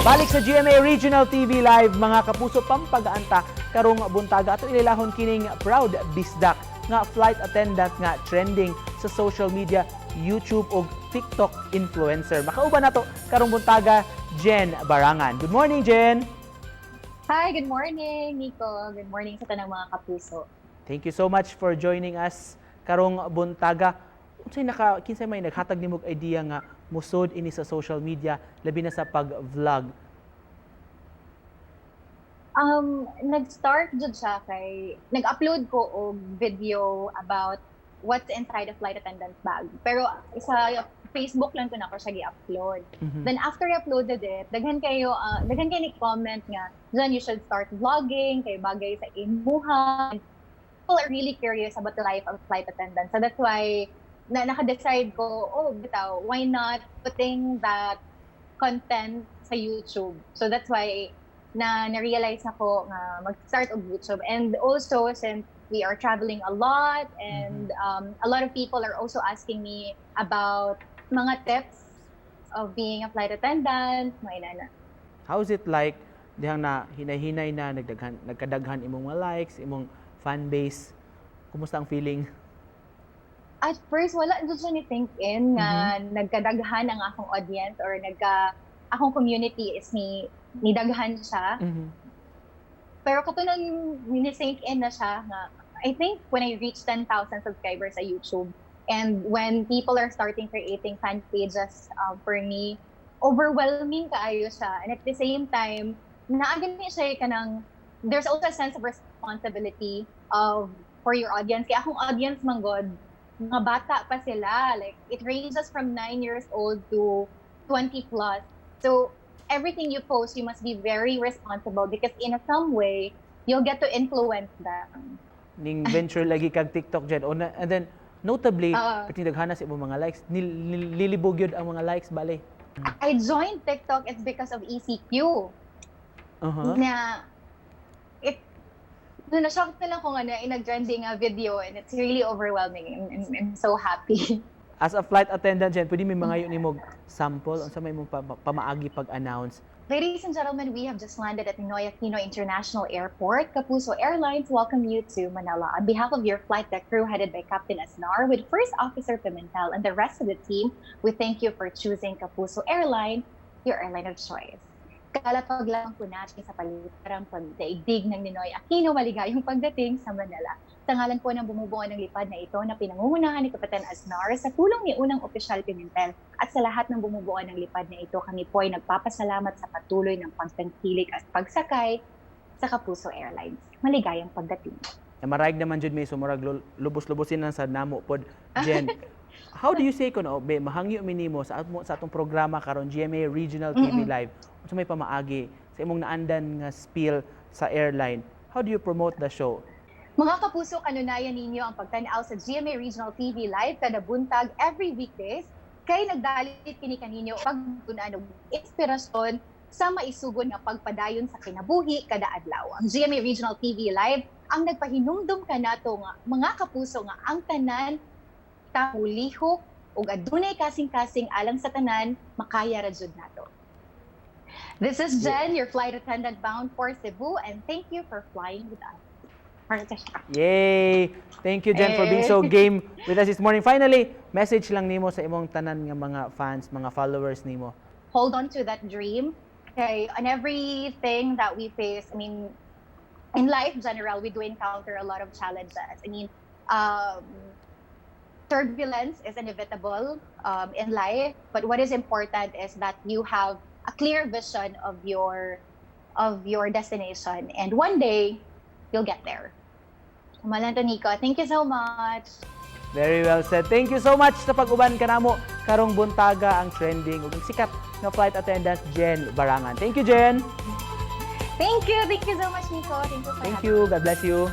Balik sa GMA Regional TV Live, mga kapuso, pampagaan ta karong buntaga. Ato ililahon kining proud bisdak nga flight attendant nga trending sa social media, YouTube ug TikTok influencer. Makauban nato karong buntaga, Jen Barangan. Good morning, Jen. Hi, good morning, Nico. Good morning sa tanang mga kapuso. Thank you so much for joining us karong buntaga. Unsay naka kinsay may naghatag nimo og idea nga musod ini sa social media, labi na sa pag-vlog? Nag-start jud siya kay nag-upload ko og video about what's inside a flight attendant's bag. Pero sa Facebook lang ko na ko siya gi-upload. Then after I uploaded it, daghan kayo ni comment nga, "Jen, you should start vlogging kay bagay sa imuha." People are really curious about the life of a flight attendant. So that's why na naka-decide ko, "Oh, bitaw, why not putting that content sa YouTube?" So that's why na na-realize ako nga mag-start og YouTube. And also, since we are traveling a lot and a lot of people are also asking me about mga tips of being a flight attendant, mga inana. How is it like dihang na hinay-hinay na nagdaghan nagkadaghan imong mga likes, imong fan base? Kumusta ang feeling? At first, wala jud siya ni sink in nga nagkadaghan ang akong audience or nagka akong community is ni nidaghan siya. Pero kato nang ni-sink in na siya nga, I think when I reached 10,000 subscribers sa YouTube and when people are starting creating fan pages for me, overwhelming kaayo siya. And at the same time, naa gani siya kanang there's also a sense of responsibility of for your audience. Kaya akong audience man god, mga bata pa sila. Like, it ranges from 9 years old to 20 plus. So, everything you post, you must be very responsible because in a some way, you'll get to influence them. Ning venture lagi kag TikTok, Jen. O na, and then notably, Oo. Pati daghana sa imong mga likes, nilibog yun ang mga likes bale. I joined TikTok, it's because of ECQ. Na it no, na-shock na lang ko nga na nag-trending nga video and it's really overwhelming and I'm so happy. As a flight attendant, Jen, pwede may mga yun nimo sample unsa may imong pamaagi pag-announce? Ladies and gentlemen, we have just landed at Ninoy Aquino International Airport. Kapuso Airlines welcome you to Manila. On behalf of your flight deck crew headed by Captain Aznar with First Officer Pimentel and the rest of the team, we thank you for choosing Kapuso Airline, your airline of choice. Kalapag lang po natin sa paliparang pagdaigdig ng Ninoy Aquino, maligayang pagdating sa Manila. Sa ngalan po ng bumubuo ng lipad na ito na pinangungunahan ni Kapitan Aznar sa tulong ni unang opisyal Pimentel at sa lahat ng bumubuo ng lipad na ito, kami po ay nagpapasalamat sa patuloy ng pagtangkilik at pagsakay sa Kapuso Airlines. Maligayang pagdating. Na maraig naman jud may sumurag lubos-lubosin lang sa namo pod, Jen. How do you say kuno be mahangyo mi nimo sa atong programa karon, GMA Regional TV Live? Unsa may pamaagi sa imong naandan nga spiel sa airline? How do you promote the show? Mga kapuso, kanunayan ninyo ang pagtanaw sa GMA Regional TV Live kada buntag every weekdays kay nagdalit kini kaninyo pagtunan og inspirasyon sa maisugon nga pagpadayon sa kinabuhi kada adlaw. Ang GMA Regional TV Live ang nagpahinumdum kanato nga mga kapuso nga ang tanan ta lihok ug adunay kasing-kasing alang sa tanan, makaya ra jud nato. This is Jen, your flight attendant bound for Cebu, and thank you for flying with us. Yay! Thank you, Jen, for being so game with us this morning. Finally, message lang nimo sa imong tanan nga mga fans, mga followers nimo. Hold on to that dream. Okay, on everything that we face, I mean, in life general, we do encounter a lot of challenges. I mean, turbulence is inevitable in life, but what is important is that you have a clear vision of your destination, and one day you'll get there. Malanta, Nico. Thank you so much. Very well said. Thank you so much sa pag-uban kanamo karong buntaga, ang trending ug ang sikat nga flight attendant Jen Barangan. Thank you, Jen. Thank you. Thank you so much, Nico. Thank you for Thank having you. God bless you.